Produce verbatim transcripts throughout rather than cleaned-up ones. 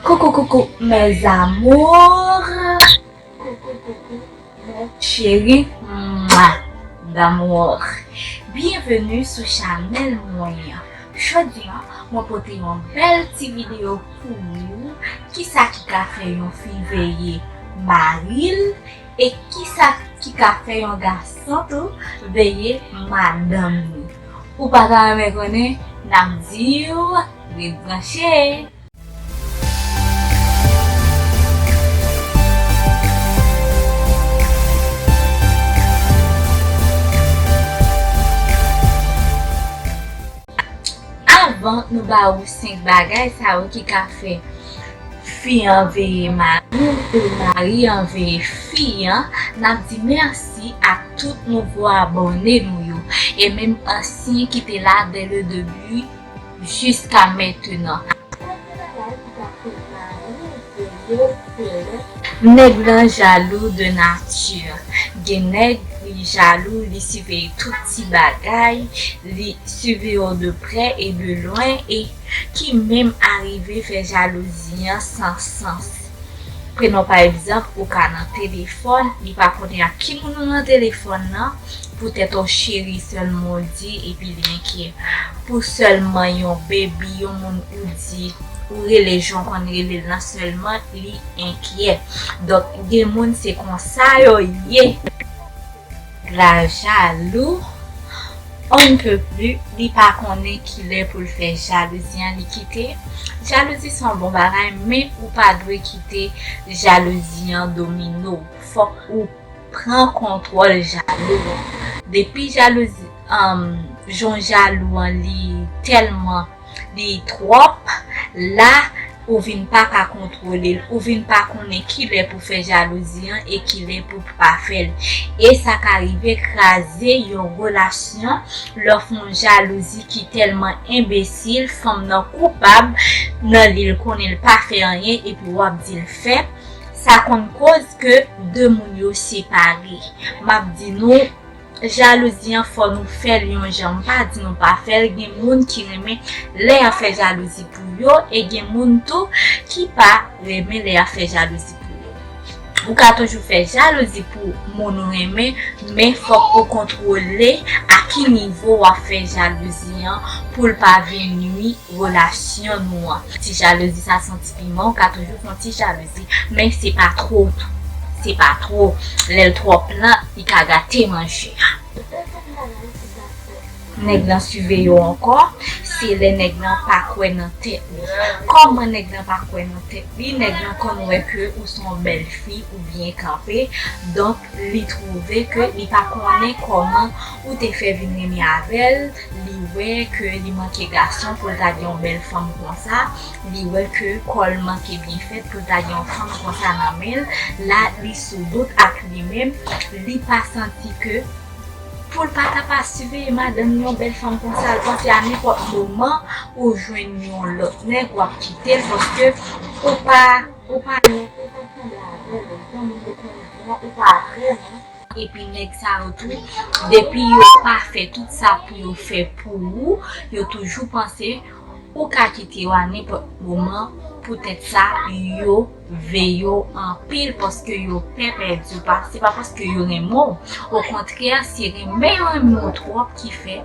Coucou, coucou, mes amours. Coucou, coucou, mon chéri. Mwa, d'amour. Byenveni sou chanèl mwen. Jodi a, mwen pote yon bèl ti videyo pou ou. Kisa ki ka fè yon fi veye mari l? E kisa ki ka fè yon gason tou veye madanm li? Ou pa ta renmen konnen? N ap di w, ret branche. Avan nou ba ou senk bagay sa yo ki ka fè fi an veye mari l, e mari an veye fi an, n ap di mèsi a tout nouvo abòne nou yo, e menm ansyen ki te la dès le début jiska mentenan. Nèg lan jalou de nati. Gen nèg, li jalou, li siveye tout ti bagay, li siveye w de prè e de lwen, e ki menm arive fè jalouzi an san sans. Prenon pa egzanp, ou ka nan telefòn, li pa konnen ak ki moun ou nan telefòn nan, poutèt yon cheri sèlman ou di, epi li enkyè. Pou sèlman yon baby, yon moun ou di, ou rele jan w konn rele l lan sèlman, li enkyè. Donk, gen moun se konsa yo ye. Nèg la jalou, on ne peut plus, li pa konnen kilè pou l fè jalouzi an, li kite. Jalouzi se yon bon bagay, men ou pa dwe kite jalouzi an domine w. Fòk ou pran kontwòl jalou an. Depi jalouzi, um, jan w jalou an, li tèlman, li twòp, la, ou vin pa ka kontwole l, ou vin pa konnen kilè pou fè jalouzi an e kilè pou pa fè l. E sa ka rive kraze yon relasyon, lè w fè yon jalouzi ki tèlman enbesil, fanm nan koupab nan li, l konnen l pa fè anyen, epi w ap di l fè. Sa konn koz ke de moun yo separe. M ap di nou, jalouzi an fò nou fè l yon jan. M pa di nou pa fè l. Gen moun ki renmen lè y ap fè jalouzi pou yo, e gen moun tou ki pa renmen lè y ap fè jalouzi pou yo. Ou ka toujou fè jalouzi pou moun ou renmen, men fòk ou kontwole a ki nivo w ap fè jalouzi an pou l pa vin nwi relasyon nou an. Ti jalouzi sa se yon ti piman, ou ka toujou fè yon ti jalouzi, men se pa twò tou. Se pa twò. Lè l twòp lan, li ka gate manje a. Nèg lan siveye w ankò, se lè nèg lan pa kwè nan tèt li. Kòman nèg lan pa kwè nan tèt li? Nèg lan konn wè ke ou se yon bèl fi, ou byen kanpe, donk li twouve ke li pa konnen kòman ou te fè vin renmen avè l, li wè ke li manke gason pou l ta gen yon bèl fanm konsa, li wè ke kò l manke byen fèt pou l ta gen yon fanm konsa nan men l, la li sou dout ak li menm, li pa santi ke pou l pa ta pa siveye madanm li, yon bèl fanm konsa, l panse a nenpòt moman ou jwenn yon lòt nèg, w ap kite l, paske ou pa, ou pa, ou pa sanble avè l, jan moun yo konnen an, ou pa vrèman. Epi nèg sa yo tou, depi yo pa fè tout sa pou yo fè pou ou, yo toujou panse ou ka kite yo a nenpòt moman. Poutèt sa, yo veye w anpil paske yo pè pèdi w. Pa, se pa paske yo renmen w. Okontrè, se renmen yo renmen w twòp ki fè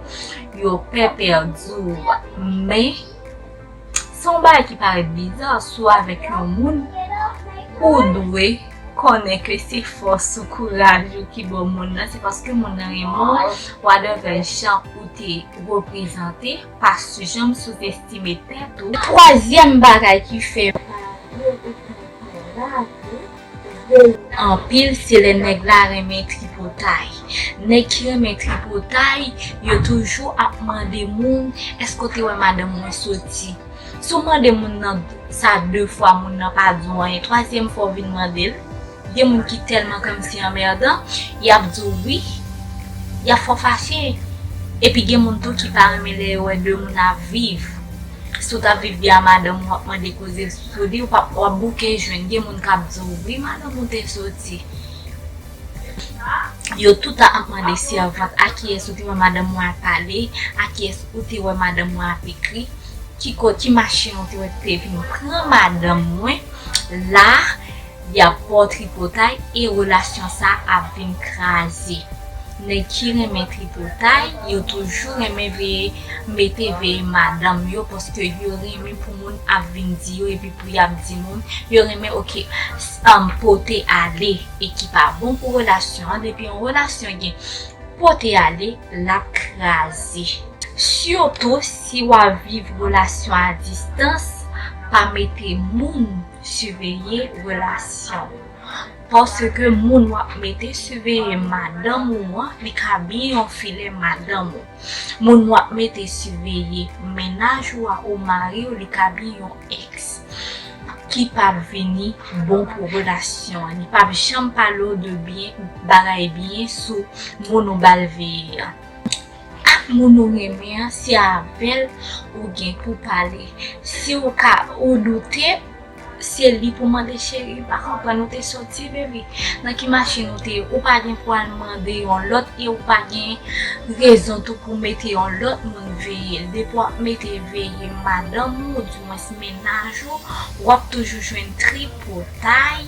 yo pè pèdi w. Men, se yon bagay ki parèt biza, si w avèk yon moun, ou dwe konnen ke se fòs ou, kouraj ou ki ba w moun nan, se paske moun nan renmen w, whatever jan ou te reprezante, pa janm souzestime tèt ou. Twazyèm bagay ki fè anpil, se lè nèg la renmen tripotay. Nèg ki renmen tripotay, yo toujou ap mande moun, èske w te wè madanm mwen soti? Si w mande moun nan sa de fwa, moun nan pa di w anyen, twazyèm fwa w vin mande l, gen moun ki tèlman kòmsi anmèdan, y ap di w wi, y ap fè w fache. Epi gen moun tou ki pa renmen lè yo wè de moun ap viv. Si w t ap viv byen a madanm ou, w ap mande koze sou li, w ap, w ap bouke jwenn. Gen moun k ap di w wi, madanm ou te soti. Yo tout ap mande sèvant, a kiyès ou te wè madanm mwen ap pale, a kiyès ou te wè madanm mwen ap ekri. ki kote, ki machin ou te wè te vin pran madanm mwen, la, y ap ba w tripotay e relasyon sa ap vin kraze. Nèg ki renmen tripotay, yo toujou renmen veye, mete veye madanm yo, paske yo renmen pou moun ap vin di yo, epi pou y ap di moun, yo renmen, oke, um, pote ale, e ki pa bon pou relasyon an. Depi yon relasyon gen pote ale, l ap kraze. Sitou si w ap viv relasyon a distans, pa mete moun siveye relasyon w. Paske moun w ap mete siveye madanm ou an, li ka byen yon filè madanm ou. Moun w ap mete siveye mennaj ou a, ou mari w, li ka byen yon èks ki p ap vini bon pou relasyon an. Li p ap janm pale w de byen, bagay byen sou moun ou ba l veye an. Ak moun ou renmen an, se avè l ou gen pou pale. Si ou ka, ou doute, se li pou mande, cheri, m pa konprann, ou te soti, baby. Nan ki machin ou te ye? Ou pa gen pou al mande yon lòt e ou pa gen rezon tou pou mete yon lòt moun veye l. Depi w ap mete veye madanm ou, oudimwens mennaj ou, w ap toujou jwenn tripotay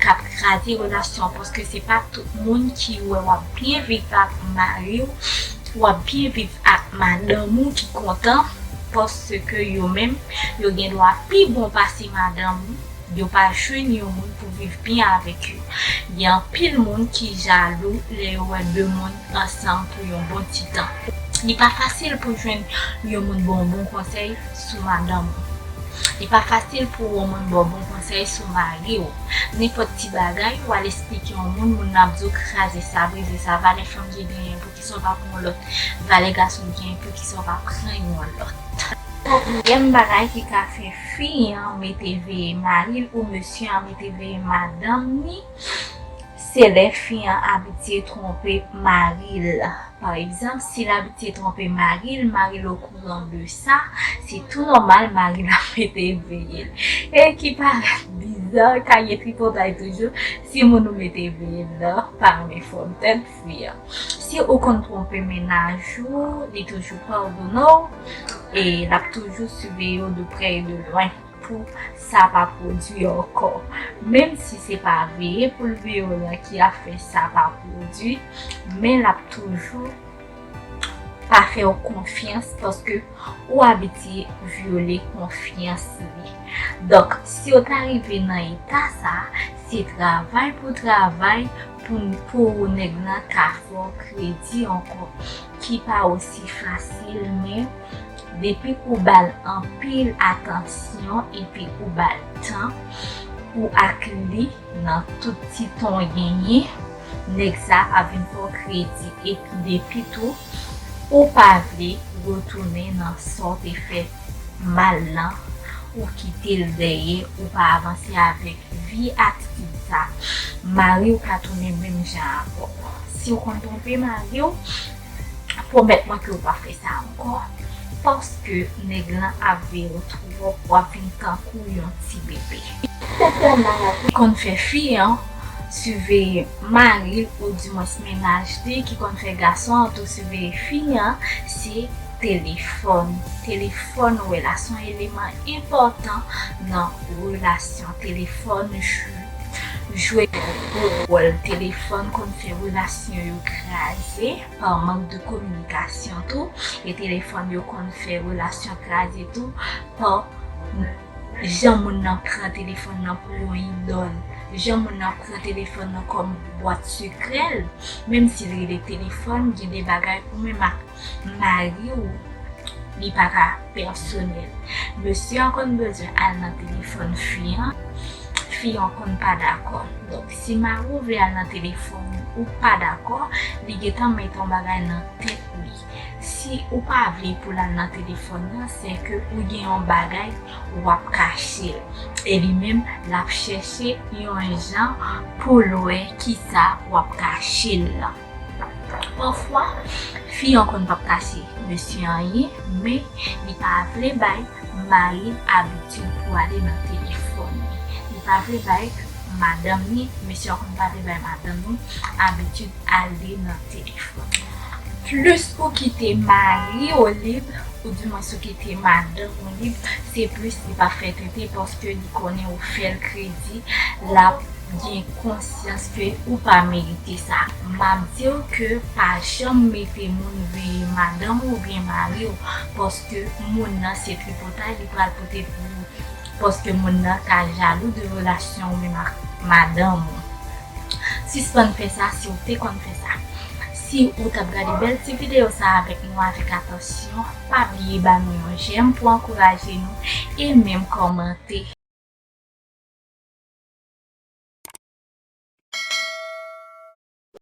k ap kraze relasyon an, paske se pa tout moun ki wè w ap byen viv ak mari w, w ap byen viv ak madanm ou ki kontan, paske yo menm, yo gen dwa pi bon pase madanm ou, yo pa jwenn yon moun pou viv byen avèk yo. Gen anpil moun ki jalou lè yo wè de moun ansanm pou yon bon ti tan. Li pa fasil pou jwenn yon moun ba w bon konsèy sou madanm ou. Li pa fasil pou yon moun ba w bon konsèy sou mari w. Nenpòt ti bagay, w al eksplike yon moun, moun nan ap di w kraze sa, brize sa, valè fanm ki genyen, poukisa w pa pran yon lòt, valè gason ki genyen, poukisa w pa pran yon lòt. Katriyèm bagay ki ka fè fi an mete veye mari l ou mesye an mete veye madanm ni, se lè fi an abitye twonpe mari l. Pa egzanp, si l abitye twonpe mari l, mari l okouran de sa, se tou nòmal mari l ap mete veye l. E ki parèt biza, ka gen tripotay toujou, si moun ou mete veye l nan pa renmen fòm tèt fi an. Si ou konn twonpe mennaj ou, li toujou padone w, e l ap toujou siveye w de prè e de lwen pou sa pa pwodui ankò. Menm si se pa veye pou l veye w lan ki ap fè sa pa pwodui, men l ap toujou pa fè w konfyans paske ou abitye vyole konfyans li. Donk, si w ta rive nan eta sa, se travay pou travay pou, pou nèg lan ka fè w kredi ankò, ki pa osi fasil, men depi ou ba l anpil atansyon epi ou ba l tan, ou ak li nan tout ti tan w genyen, nèg sa ap vin fè w kredi. Epi depi tou, ou pa vle retounen nan sa w te fè mal lan, ou kite l dèyè, ou pa avanse avèk vi atitid sa, mari w ka tounen menm jan avè w. Si w konn twonpe mari w, pwomèt mwen ke w pa fè sa ankò, paske nèg lan ap veye w twòp, w ap vin tankou yon ti bebe. Ki konn fè fi an siveye mari l, oudimwens mennaj li, ki konn fè gason an tou siveye fi an, se telefòn. Telefòn, ou wè la, se yon eleman enpòtan nan relasyon. Telefòn jwe, jwe gwo wòl. Telefòn konn fè relasyon yo kraze pa mank de kominikasyon tou. E telefòn yo konn fè relasyon kraze tou pa jan moun nan pran telefòn nan pou yon idòl, jan moun nan pran telefòn nan kòm bwat sekrè l, menm si l rele telefòn, gen de bagay ou menm ak mari w, li pa ka pèsonèl. Mesye an konn bezwen al nan telefòn fi an, fi an konn pa dakò. Donk, si mari w vle al nan telefòn ou, ou pa dakò, li gentan mete yon bagay nan tèt li. Si ou pa vle pou l al nan telefòn nan, se ke ou gen yon bagay w ap kache l. E li menm, l ap chèche yon jan pou l wè kisa w ap kache l lan. Pafwa, fi an konn p ap kache mesye anyen, men li pa vle bay mari l abitid pou ale nan telefòn li. Li pa vle bay madanm li, mesye an konn pa vle bay madanm li abitid ale nan telefòn. Plis ou kite mari w lib, Ou di mwens ou kite madanm ou lib, se plis li pa fè tete paske li konnen ou fè l kredi, l ap gen konsyans ke ou pa merite sa. M ap di w ke pa janm mete moun veye madanm ou oubyen mari w, paske moun nan se tripotay li pral pote pou ou, paske moun nan ka jalou de relasyon ou menm ak madanm ou. Sispann fè sa si w te konn fè sa. Si ou t ap gade bèl ti videyo sa avèk nou avèk atansyon, pa bliye ba nou yon jèm pou ankouraje nou e menm kòmante.